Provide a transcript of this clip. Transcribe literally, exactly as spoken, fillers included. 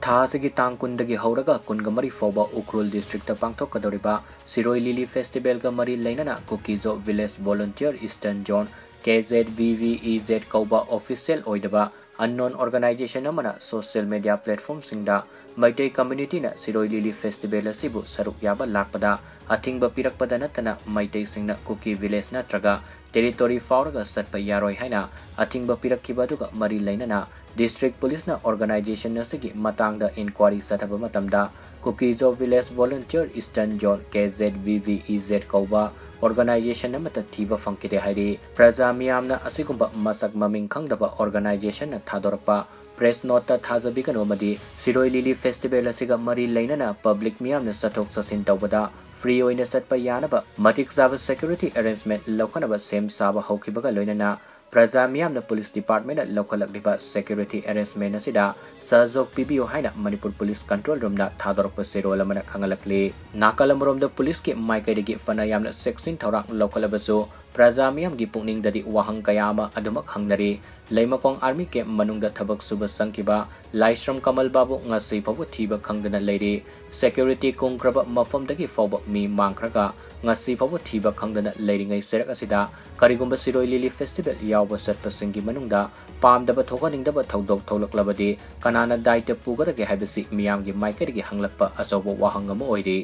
ꯊꯥ ꯑꯁꯤꯒꯤ ꯇꯥꯡ ꯀꯨꯟꯗꯒꯤ ꯍꯧꯔꯒ ꯀꯨꯟꯒ ꯃꯔꯤ ꯐꯥꯎꯕ ꯎꯈ꯭ꯔꯨꯜ ꯗꯤꯁꯇ꯭ꯔꯤꯛꯇ ꯄꯥꯡꯊꯣꯛꯀꯗꯧꯔꯤꯕ ꯁꯤꯔꯣꯏ ꯂꯤꯂꯤ ꯐꯦꯁꯇꯤꯚꯦꯜꯒ ꯃꯔꯤ ꯂꯩꯅꯅ ꯀꯨꯀꯤ ꯖꯣ ꯚꯤꯂꯦꯖ ꯚꯣꯂꯨꯟꯇꯤꯌꯔ ꯏꯁꯇꯔꯟ ꯖꯣꯟ, ꯀꯦ Z V V E Z ꯀꯧꯕ ꯑꯣꯐꯤꯁꯤꯌꯦꯜ ꯑꯣꯏꯗꯕ ꯑꯟꯅꯣꯟ ꯑꯣꯔꯒꯅꯥꯏꯖꯦꯁꯟ ꯑꯃꯅ ꯁꯣꯁꯤꯌꯦꯜ ꯃꯤꯗꯤꯌꯥ ꯄ꯭ꯂꯦꯠꯐꯣꯔꯝꯁꯤꯡꯗ ꯃꯩꯇꯩ ꯀꯝꯃ꯭ꯌꯨꯅꯤꯇꯤꯅ ꯁꯤꯔꯣꯏ ꯂꯤꯂꯤ ꯐꯦꯁꯇꯤꯚꯦꯜ ꯑꯁꯤꯕꯨ ꯁꯔꯨꯛ ꯌꯥꯕ ꯂꯥꯛꯄꯗ ꯑꯊꯤꯡꯕ ꯄꯤꯔꯛꯄꯗ ꯅꯠꯇꯅ ꯃꯩꯇꯩꯁꯤꯡꯅ ꯀꯨꯀꯤ ꯚꯤꯂꯦꯖ ꯅꯠꯇ꯭ꯔꯒ ꯇꯦꯔꯤꯇꯣꯔꯤ ꯐꯥꯎꯔꯒ ꯆꯠꯄ ꯌꯥꯔꯣꯏ ꯍꯥꯏꯅ ꯑꯊꯤꯡꯕ ꯄꯤꯔꯛꯈꯤꯕ ꯑꯗꯨꯒ ꯃꯔꯤ ꯂꯩꯅꯅ ꯗꯤꯁꯇ꯭ꯔꯤꯛ ꯄꯨꯂꯤꯁꯅ ꯑꯣꯔꯒꯅꯥꯏꯖꯦꯁꯟ ꯑꯁꯤꯒꯤ ꯃꯇꯥꯡꯗ ꯏꯟꯀ꯭ꯋꯥꯔꯤ ꯆꯠꯊꯕ ꯃꯇꯝꯗ ꯀꯨꯀꯤ ꯖꯣ ꯚꯤꯂꯦꯖ ꯚꯣꯂꯨꯟꯇꯤꯌꯔ ꯏꯁꯇꯔꯟ ꯖꯣꯟ, ꯀꯦ Z V V E Z ꯀꯧꯕ ꯑꯣꯔꯒꯅꯥꯏꯖꯦꯁꯟ ꯑꯃꯠꯇ ꯊꯤꯕ ꯐꯪꯈꯤꯗꯦ ꯍꯥꯏꯔꯤ꯫ ꯄ꯭ꯔꯖꯥ ꯃꯤꯌꯥꯝꯅ ꯑꯁꯤꯒꯨꯝꯕ ꯃꯁꯛ ꯃꯃꯤꯡ ꯈꯪꯗꯕ ꯑꯣꯔꯒꯅꯥꯏꯖꯦꯁꯟꯅ ꯊꯥꯗꯣꯔꯛꯄ ꯄ꯭ꯔꯦꯁ ꯅꯣꯠꯇ ꯊꯥꯖꯕꯤꯒꯅꯨ ꯑꯃꯗꯤ ꯁꯤꯔꯣꯏ ꯂꯤꯂꯤ ꯐꯦꯁꯇꯤꯚꯦꯜ ꯑꯁꯤꯒ ꯃꯔꯤ ꯂꯩꯅꯅ ꯄꯕ꯭ꯂꯤꯛ ꯃꯤꯌꯥꯝꯅ ꯆꯠꯊꯣꯛ ꯆꯠꯁꯤꯟ ꯇꯧꯕꯗ ꯐ꯭ꯔꯤ ꯑꯣꯏꯅ ꯆꯠꯄ ꯌꯥꯅꯕ ꯃꯇꯤꯛ ꯆꯥꯕ ꯁꯦꯀ꯭ꯌꯨꯔꯤꯇꯤ ꯑꯦꯔꯦꯟꯖꯃꯦꯟꯠ ꯂꯧꯈꯠꯅꯕ ꯁꯦꯝ ꯁꯥꯕ ꯍꯧꯈꯤꯕꯒ ꯂꯣꯏꯅꯅ ꯄ꯭ꯔꯖꯥ ꯃꯤꯌꯥꯝꯅ ꯄꯨꯂꯤꯁ ꯗꯤꯄꯥꯔꯠꯃꯦꯟꯠꯅ ꯂꯧꯈꯠꯂꯛꯂꯤꯕ ꯁꯦꯀ꯭ꯌꯨꯔꯤꯇꯤ ꯑꯦꯔꯦꯟꯖꯃꯦꯟꯠ ꯑꯁꯤꯗ ꯁꯍꯖꯣꯒ ꯄꯤꯕꯤꯌꯨ ꯍꯥꯏꯅ ꯃꯅꯤꯄꯨꯔ ꯄꯨꯂꯤꯁ ꯀꯟꯇ꯭ꯔꯣꯜ ꯔꯨꯝꯅ ꯊꯥꯗꯣꯔꯛꯄ ꯆꯦꯔꯣꯜ ꯑꯃꯅ ꯈꯪꯍꯜꯂꯛꯂꯤ꯫ ꯅꯥꯀꯜ ꯑꯃꯔꯣꯝꯗ ꯄꯨꯂꯤꯁꯀꯤ ꯃꯥꯏꯀꯩꯗꯒꯤ ꯐꯅ ꯌꯥꯝꯅ ꯆꯦꯛꯁꯤꯟ ꯊꯧꯔꯥꯡ ꯂꯧꯈꯠꯂꯕꯁꯨ ꯄ꯭ꯔꯖꯥ ꯃꯤꯌꯥꯝꯒꯤ ꯄꯨꯛꯅꯤꯡꯗꯗꯤ ꯋꯥꯍꯪ ꯀꯌꯥ ꯑꯃ ꯑꯗꯨꯃꯛ ꯍꯪꯅꯔꯤ꯫ ꯂꯩꯃꯈꯣꯡ ꯑꯥꯔꯃꯤ ꯀꯦꯝꯞ ꯃꯅꯨꯡꯗ ꯊꯕꯛ ꯁꯨꯕ ꯆꯪꯈꯤꯕ ꯂꯥꯏꯁ꯭ꯔꯝ ꯀꯃꯜ ꯕꯥꯕꯨ ꯉꯁꯤ ꯐꯥꯎꯕ ꯊꯤꯕ ꯈꯪꯗꯅ ꯂꯩꯔꯤ꯫ ꯁꯦꯀ꯭ꯌꯨꯔꯤꯇꯤ ꯀꯨꯝꯈ꯭ꯔꯕ ꯃꯐꯝꯗꯒꯤ ꯐꯥꯎꯕ ꯃꯤ ꯃꯥꯡꯈ꯭ꯔꯒ ꯉꯁꯤ ꯐꯥꯎꯕ ꯊꯤꯕ ꯈꯪꯗꯅ ꯂꯩꯔꯤꯉꯩ ꯆꯩꯔꯛ ꯑꯁꯤꯗ ꯀꯔꯤꯒꯨꯝꯕ ꯁꯤꯔꯣꯏ ꯂꯤꯂꯤ ꯐꯦꯁꯇꯤꯚꯦꯜ ꯌꯥꯎꯕ ꯆꯠꯄꯁꯤꯡꯒꯤ ꯃꯅꯨꯡꯗ ꯄꯥꯝꯗꯕ ꯊꯣꯛꯍꯟꯅꯤꯡꯗꯕ ꯊꯧꯗꯣꯛ ꯊꯣꯛꯂꯛꯂꯕꯗꯤ ꯀꯅꯥꯅ ꯗꯥꯏꯇ ꯄꯨꯒꯗꯒꯦ ꯍꯥꯏꯕꯁꯤ ꯃꯤꯌꯥꯝꯒꯤ ꯃꯥꯏꯀꯩꯗꯒꯤ ꯍꯪꯂꯛꯄ ꯑꯆꯧꯕ ꯋꯥꯍꯪ ꯑꯃ ꯑꯣꯏꯔꯤ꯫